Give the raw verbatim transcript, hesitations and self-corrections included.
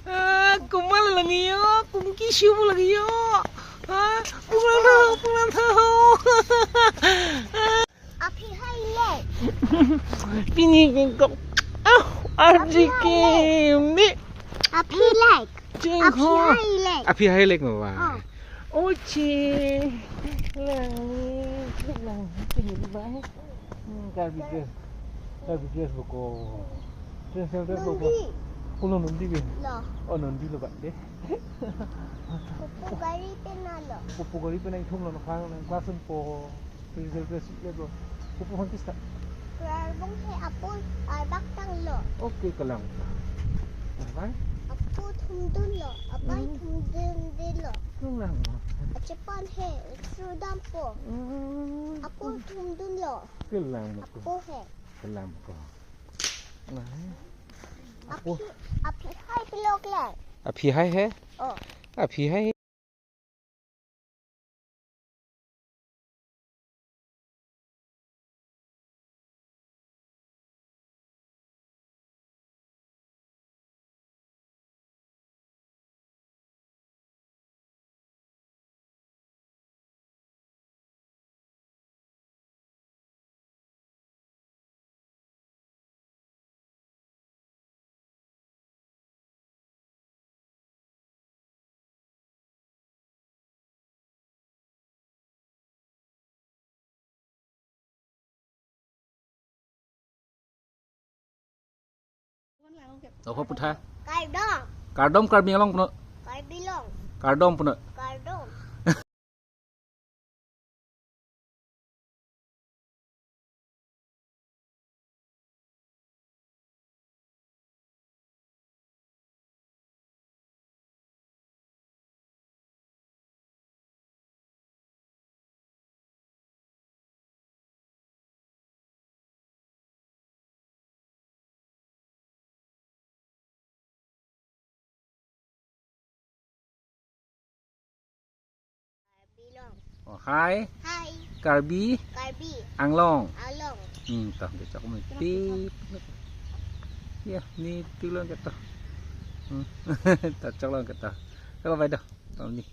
Ah, komat lang yo, kung kisu lang yo. Ah, pulang tha, pulang tha. Aphi hai lek. Pini kengkok. Ah, arji ke ni. Aphi lek. Jeng Aphi ho. Hai lek. Aphi hai lek mo ba. Oh. Oche. Lang ni, lang ni, pini ba. Hmm, Karbi dress. Karbi dress boko. Traditional dress boko. Nonbi. Pulo nonbi be. Lo. Oh, nonbi lo ba de. Pupu gari pena lo. Pupu gari pena ithum lo nang phang nang class po. Traditional dress le lo. Pupu hon kista. Karbong he apo arbak tang lo. Okay, kalang. Abai? Apo thumdun lo. Abai Hmm. thumdun de lo. Kalang. Achepan he sudam po. Hmm. Apo thumdun lo. Kelang mo ko. Apo he. Kelang mo ko. Nah. Apo. Aphi, aphi hai pilok le. Aphi hai he? Oh. Aphi hai. Oho putha. Kardom. Kardom Karbi Anglong puno. Karbi Anglong. Kardom puno. Kardom. Karbi Anglong. Oh, hai. Hai. Karbi. Karbi. Anglong. Anglong. Hmm, tah, kechok mo pi. Ya, ni tulong kita. Hmm. Tah, chok long kita. Kalau bai dah. Tau ni.